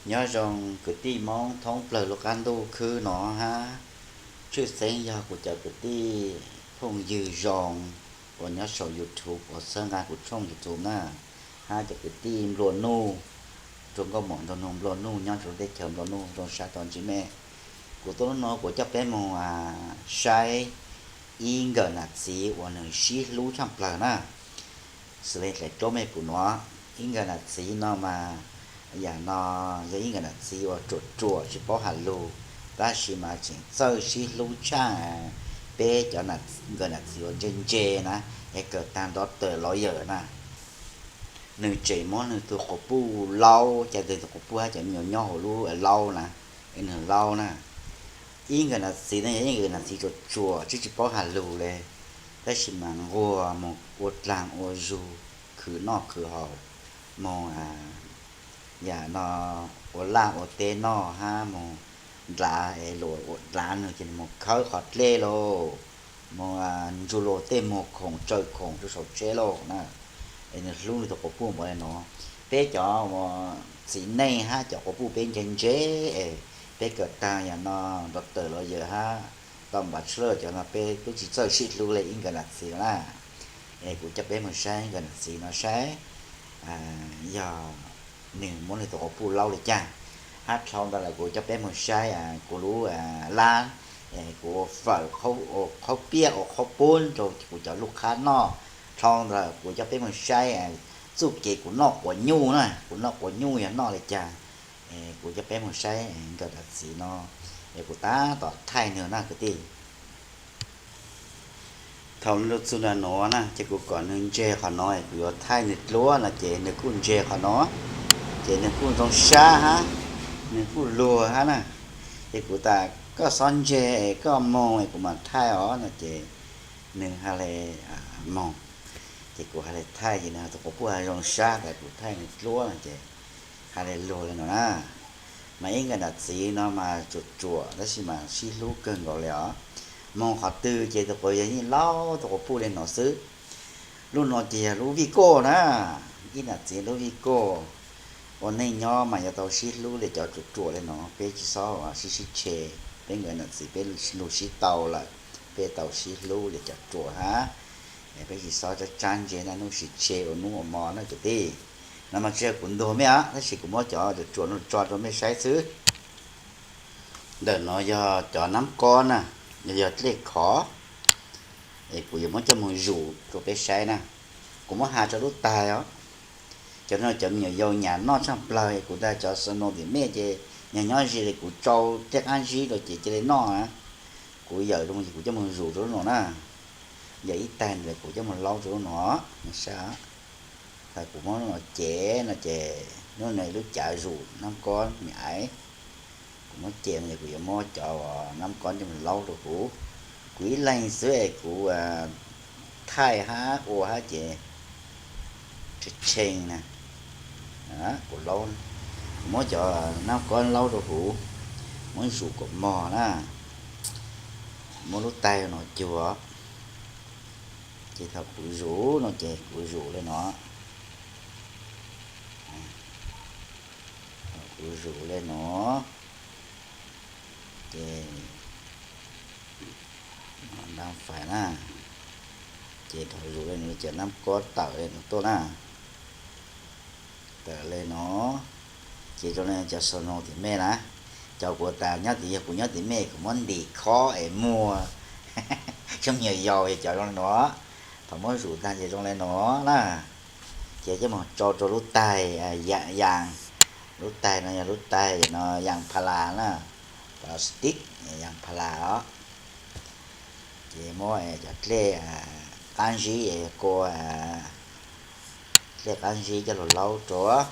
Nyob zoo kwv tij Hmoob thoob plaws lub qab ntuj khwb no hab. Tshwj xeeb yog kuv cov kwv tij phooj ywg zoo uas nyob saum YouTube uas txhawb nqa kuv tshooj YouTube na, hab cov kwv tij nplua nuj rua nkauj mom nraug nug nplua nuj nyob rua lub teb chaws nplua nuj zoo sab tau ntsib mej. Kuv tuaj hnub no kuv coj peb moog saib ib nkawm nam txiv uas nwg sib hlub tshaaj plawg na. Xws le daim duab mej pum nuav, ib nkawm nam txiv no mas yam no yog ib nkawm nam txiv uas ruam ruam tsis paub has lug, tab sis mas tseem txawj sib hlub tshaaj peb cov nkawm nam txiv uas ntse ntse na, es kawm taag doctor lawyer na. Nwg tseem muab nwg tug quas puj laub, ca tug quas puj hab cov me nyuam nyob hauv lub laub na, es nwg laub na. Ib nkawm nam txiv no yog ib nkawm nam txiv ruam ruam tsis, tsis paub has lug le, tab sis mas nquag moog ua dlaag ua zug, khwv noj khwv haus, moog yam no ua laj ua teb noj hab moog nrad es luas ua nrad nwg ces moog khawb qhov dlej lauj, moog ntsug luas tej muag khoom tsaws khoom rua saum tsheb lauj na. Es nwg hlub nwg tug quas puj npaum le nuav. Peb cov txiv neej hab cov quas puj peb ntse ntse, es peb kawm taag yam no doctor lawyer hab tau bachelor cov no peb tub tsis txawj sib hlub le ib nkawm nam txiv no na. Es kuv coj peb moog saib nkawm nam txiv no saib yog nwg muab nwg tug quas puj laub le caag. Hab dhau ntawd lawm kuv coj peb moog saib kuv lub lab, kuv ua fawm, ua qhaub piab ua qhaub pub rau kuv cov lub qhab noj. Dhau ntawd lawm kuv coj peb moog saib txuj kev kuv noj quas nyuj na, kuv noj quas nyuj yog noj le caag. Kuv coj peb moog saib nkawm nam txiv no, es kuv tab tom thaij nwg na kwv tij. Thaum nwg lug txug nram nuav na ces kuv kom nwg ntseg qhov no es kuv yuav thaij nwg dluab no ces nwg kuj ntseg qhov no, ces nwg kuj zoo sab hab, nwg kuj luag hab na. Ces kuv tas koj xob ntseg es koj moog es kuv mam thaij os no ces nwg has le moog. Ces kuv has le thaij ces nwg tug quas puj has zoo sab tas kuv thaij nwg dluab no ces has le luag le nuav na. Mas ib nkawm nam txiv no mas ruam ruam tab sis mas sib hlub kawg nkaus le os. Moog qhov twg ces tug quas yog yeej laub tug quas puj le nuav xwb. Lub no ces yog lub vij koj na, ib nam txiv lub vij koj. Ua neej nyob mas yuav tau sib hlub le cov ruam ruam le nuav, peb tsis xob sib sib tshe. Peb nkawm nam txiv peb lug sib tau lawm, peb tau sib hlub le cov ruam hab. Peb tsis xob tsab tsab ntse na, nub sim tshe ua nub ua mo na kwv tij. No mas tsis yog kuv ntuas mej os, tab sis kuv muab cov ruam ruam no tso rau mej saib xwb. Ntawm no yog cov nab kob na, yog dlej khov, es kuv yuav muab coj moog zus rau peb saib na. Kuv muab has rau lub tais os. Cov no cov me nyuam yaus nyam noj tshaaj plawg, kuv tas cov xo no tim mej ces nyag nyob ze le kuv tsau tej qaab zib rau ces cia li noj. Kuv yawm zoo ces kuv coj moog zus rau lub no na. Yawm ib taig ntawd kuv coj moog laub rau lub no, sab. Thaum kuv muab lub no cev no ces lub no lub cav zus nab kob me aiv. Kuv muab cev no ces kuv yuav muab cov nab kob coj moog laub rau huv. Kuv ib leeg xwb es kuv thaij hab ua hab ces tshee tshee na. Kuv laub, kuv muab cov nab kob laub rau huv, muab zus kom mog na. Muab lub taig no cuag, ces thaum kuv zus no ces kuv zus le no. Thaum kuv zus le no ces nab fais na, ces thaum zus le no ces nab kob tawm le no tuaj na. Tawm le no, ces zoo le cov xo no tim mej na. Cov kuv tas nyob tim, yog kuv nyob tim mej kuv muab ntim khob es muag. Cov me nyuam yaus es cov zoo le no. Thaum muab zus tag ces zoo le no na. Ces coj moog tsau rau lub taig yaas. Lub taig no yog lub taig no yaas pha las na, plastic yaas pha las os. Ces muab cov dlej qaab zib, kua dlej qaab zib coj lug laub rau,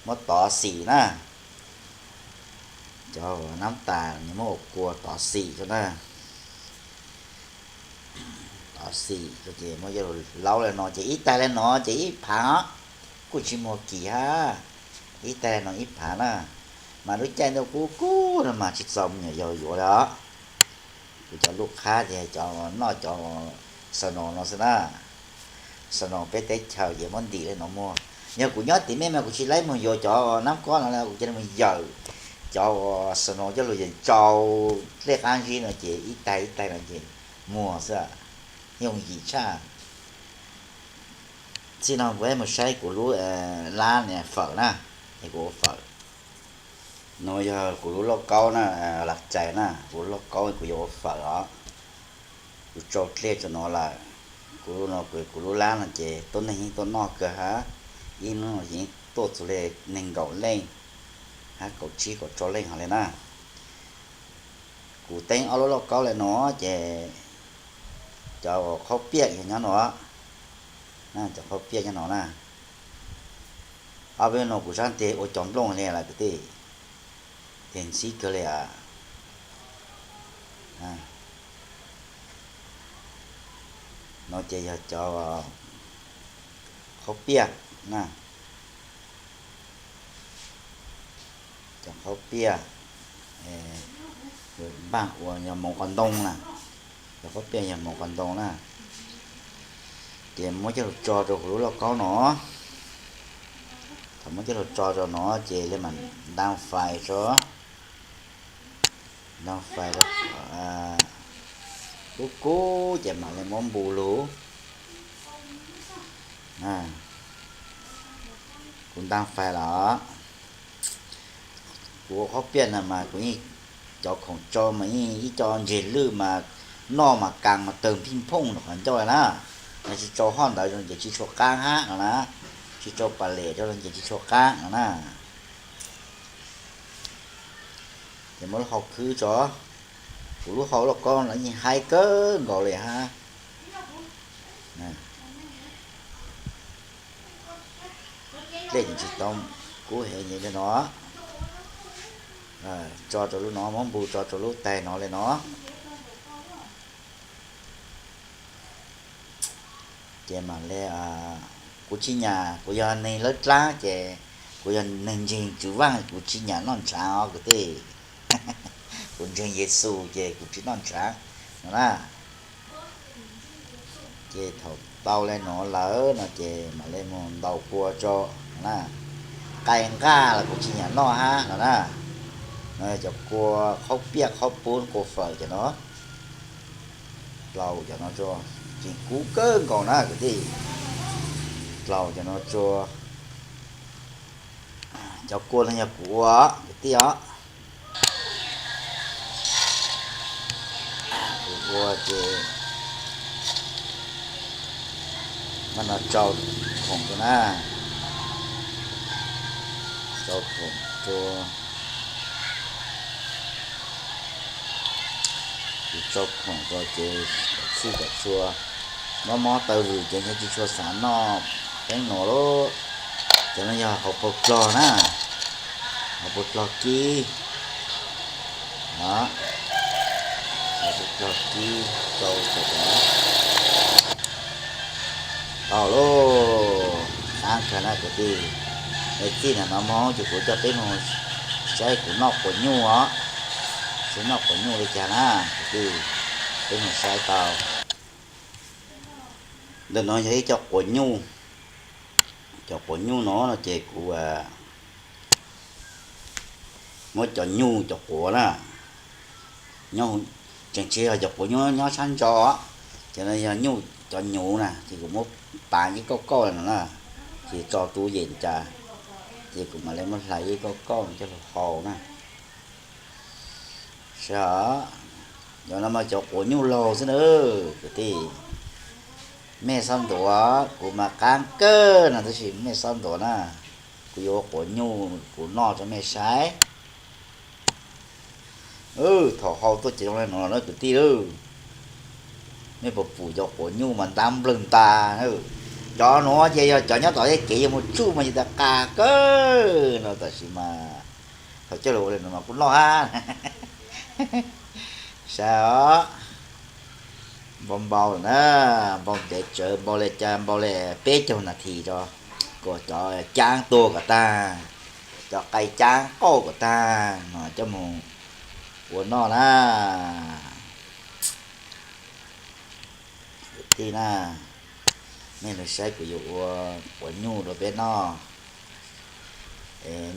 muab tov xim na. Cov nab tas nws muab ua kua tov xim rau na. Tov xim rau ces muab coj lug laub le no ces ib taig le no ces ib phav os, kuj tsis muag kim hab. Ib taig le no ib phav na, mas lub caij ntuj kub kub no mas tsis txaus me nyuam yaus yuav le os. Kuv cov lub qhab ces cov noj cov snow no xwb na. Snow peb teb chaws ces muab ntim le no muag. Yog kuv nyob tim mej mas kuv tsis laib mus yuav cov nab kob no, kuv cia li mus yawm cov uas snow coj lug yeem tsau dlej qaab zib no ces ib taig ib taig no ces muag xwb, yooj yim tshaj. Txij no kuv mus saib kuv lub lab fawm na, es kuv ua fawm. No yog kuv lub lauj kaub na, lam tsais na, kuv lub lauj kaub kuv yuav ua fawm os. Kuv tsau dlej rua no lawm. Kuv no, kuv lub lab no ces tuab neeg yeej tuaj noj kawg hab, ib hnub no ces yeej tuaj txug le neeg nkaum leej hab kaum tsib kaum rau leej hov le na. Kuv teeb ob lub lauj kaub le no ces cov khaub piaj yog nyob no, cov khaub piaj nyob no na. Ob peb no kuv sab tes ua cov nplooj le lawm kwv tij, tes ntxhib kawg le as. No ces yog cov khaub piaj na, cov khaub piaj npaaj uas yog moov qos ntoo na, cov khaub piaj yog moov qos ntoo na. Ces muab coj lug tso rau huv lub lauj kaub no. Thaum muab coj lug tso rau no ces le mas nta fais tso, nta fais rau kub kub ces mam le muab npu lug. Kuv nta fais lawm. Kuv ua khaub piaj na mas kuv yeej, cov khoom tsau mas yeej ib co ntseg lwj mas noj mas kaas mas tawg phij phooj rau qhov ncauj na. Yog tsis tsau hoj ntawd ces tsis tshua qaab hab no na, tsis tsau pas lem rau ces tsis tshua qaab no na. Ces muab lub hau khwb tso. Kuv lub hau lauj kaub no yeej haib kawg nkaus li hab. Dlej tsis tau kub heev li no. Tso rau lub no, muab npu tso rau lub taig no le no. Ces mam le, kuv tsis nyam, kuv yog neeg lawb dlaab ces kuv yog neeg ntseeg Tswv Vaaj, kuv tsis nyam noj ntshaav os kwv tij. Kuv ntseeg Yexus ces kuv tsis noj ntshaav no na. Ces thaum tau le no lawm no ces mam le mus ntaus kua tso no na. Qai nqaj los kuv tsis nyam noj hab no na. No cov kua khaub piaj khaub pub kua fawm cov no. Dlaus cov no tso, tseem kub kawg nkaus na kwv tij. Dlaus cov no tso. Cov kua no yog kuv ua kwv tij os. Kuv ua ces maj no tsau khoom rua na, tsau khoom rua. Kuv tsau khoom rua ces kom txhij kom txhua, mob mob taw vwm ces ntshe tsis tshua xav noj teeb no lawm. Cov no yog hauv paus dlog na, hauv paus dlog kib. Hauv paus dlog kib tsau rau. Tau lauj, qaab kawg na kwv tij. Es txij no moog ces kuv coj peb moog saib kuv noj quas nyuj os, saib noj quas nyuj li cas na kwv tij, peb moog saib tau. Ntawm no yog ib co quas nyuj, cov quas nyuj no no ces kuv muab cov nyuj cov quav na, nyob, tseem tsis yog cov quav nyuj nyob sab ntso, ces no yog nyuj cov nyuv na, ces kuv muab pav ib kauj kauj no na, ces tso tub yeem cas, ces kuv mam li muab hlais ib kauj kauj coj lug hau na. Saib, cov no mas cov quav nyuj laug xwb na kwv tij. Mej xob ntuav, kuv mas qaab kawg no tab sis mej xob ntuav na. Kuv yuav ua quav nyuj kuv noj rau mej saib. Thaum hau tuaj ces zoo le nuav lawm kwv tij lauj. Mej puas pum cov quav nyuj mas ntab nplawg ntas. Cov nuav ces yog cov nyob tom tej kev yuav mus tsuj mas yus tas qas kawg no tab sis mas thaum coj lug ua le nuav mas kuj noj hab. Saib os, npau npau na, npau ntev tsawv, npau le cas npau le peb caug nas this tso, kom cov caab tuag kom tag, cov qai caab qauj kom tag no coj mus ua noj na. Kwv tij na, Mej los saib kuv yuav ua quav nyuj rau peb noj,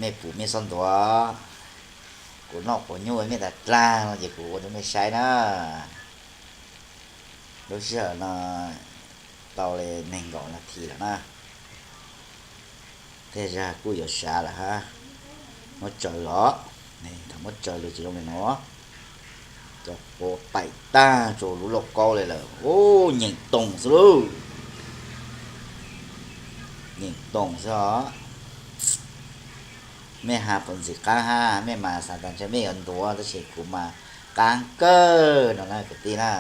mej pum mej txhob ntuav. Kuv noj quav nyuj mej tas dlag no ces kuv ua rau mej saib na. Lub sij hawm no tau li nees nkaum nas this lawm na. Tej zag kuj yuav sav lawm hab. Muab tsaws los, thaum muab tsaws los tsis zoo li no, cov quav paim tag rau lub lauj kaub li lawm. Ub, nyeem toom xwb lauj. Nyeem toom xwb os. Mej has puas ntxim qaab hab, mej mas xav tas ntshe mej yuav ntuav tab sis kuv mas qaab kawg no na kwv tij na.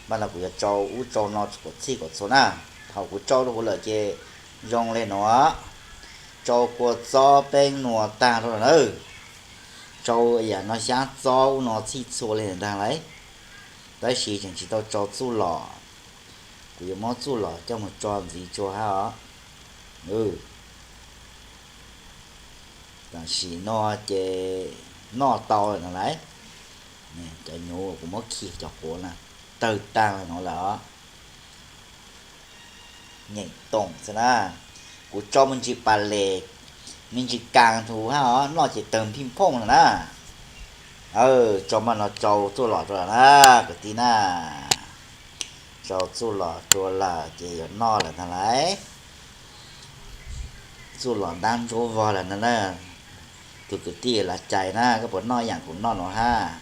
Npaj no kuv yuav tsau ub tsau no kom txhij kom txhua na. Thaum kuv tsau rau huv lawm ces zoo li no, tsau kua txob peeb nua tag rau lawm na. Tsau yam no xyaab txob ub no txhij txhua li ntag lauj. Tab sis tseem tsis tau tsau txuj lom. Kuv yuav muab txuj lom coj mus tso ntxiv tsua hab os. Tam sim no ces noj tau lawm no lauj. Cov nyuv kuv muab khi cov quav na tawg tag no lawm os. Nyeem toom xwb na. Kuv tsau me ntsis pas les, me ntsis kas thuv hab os, noj ces tawg phij phooj no na. Tsau npaj no tsau txuj lom rua lawm na kwv tij na. Tsau txuj lom rua lawm ces yuav noj lawm ntag lauj. Txuj lom ntab ntsuab vog lawm ntag na. Tus kwv tij Lav Cai na, koj puas noj yaam kuv noj no hab?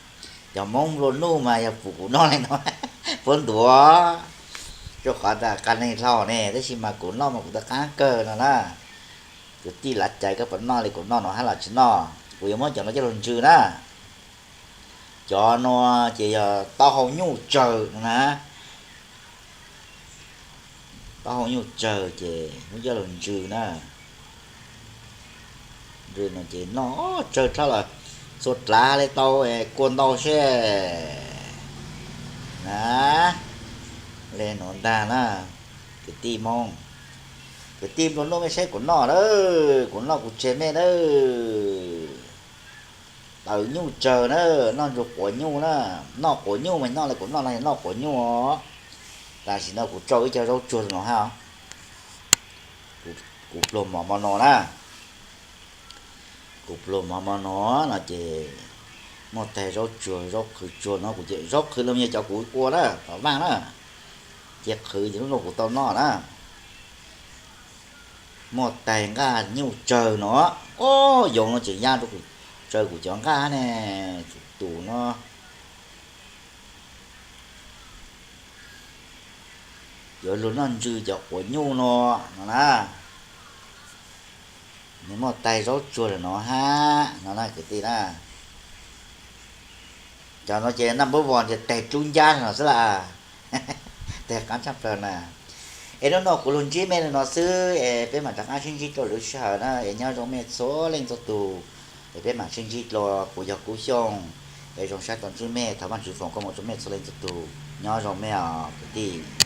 Cov Moob nplua nuj mas yog pum kuv noj li no puab ntuav, rua qhov tas qas neeg dlhau ne, tab sis mas kuv noj mas kuv tau qaab kawg no na. Kwv tij Lav Cai koj puas noj li kuv noj no hab los tsis noj? Kuv yuav muab cov no coj lug ntsws na. Cov no ces yog taub hau nyuj tsawg no na. Taub hau nyuj tsawg ces muab coj lug ntsws na. Ntsws no ces noj tsawg dlhau lawm, txhua dlav le tau kua ntau seb na. Le nuav ntag na, kwv tij Moob, kwv tij nplua nuj, mej saib kuv noj na, kuv noj kuv tseg mej na. Taws nyuj tsawg na, noj ntsws quav nyuj na, noj quav nyuj mas noj li kuv noj no noj quav nyuj os. Tam sim no kuv tsau ib co zaub tsuag no hab. Kuv pluag mov mo no na, kuv pluag mov mo no no ces muaj taig zaub tsuag zaub qhwv tsuag no, kuv ces zaub qhwv los yog cov kuv ua na, tom vaaj na, ces qhwv ces lub no kuv tau noj na. Muaj taig nqaj nyuj tsawg no, o, yoov no tseem ya rau kuv, tsawg kuv cov nqaj ne, tus no yuav lug noj ntsws cov quav nyuj no, no na. Nws muaj taig zaub tsuag lawm no hab no na kwv tij na. Cov no ces naj npawb vos ces taig dlub ncab no xwb las. Taig qaab tshaj plawg na. Es hnub no kuv lug ntsib mej li no xwb es peb mam rov qaab sib ntsib dlua lwm sij hawm na. Es nyob zoo mej txhua leej txhua tug, es peb mam sib ntsib dlua. Kuv yog Kub Xyooj, es zoo sab tau ntsib mej, thov Vaajtswv foom koob moov rua mej txhua leej txhua tug. Nyob zoo mej os kwv tij.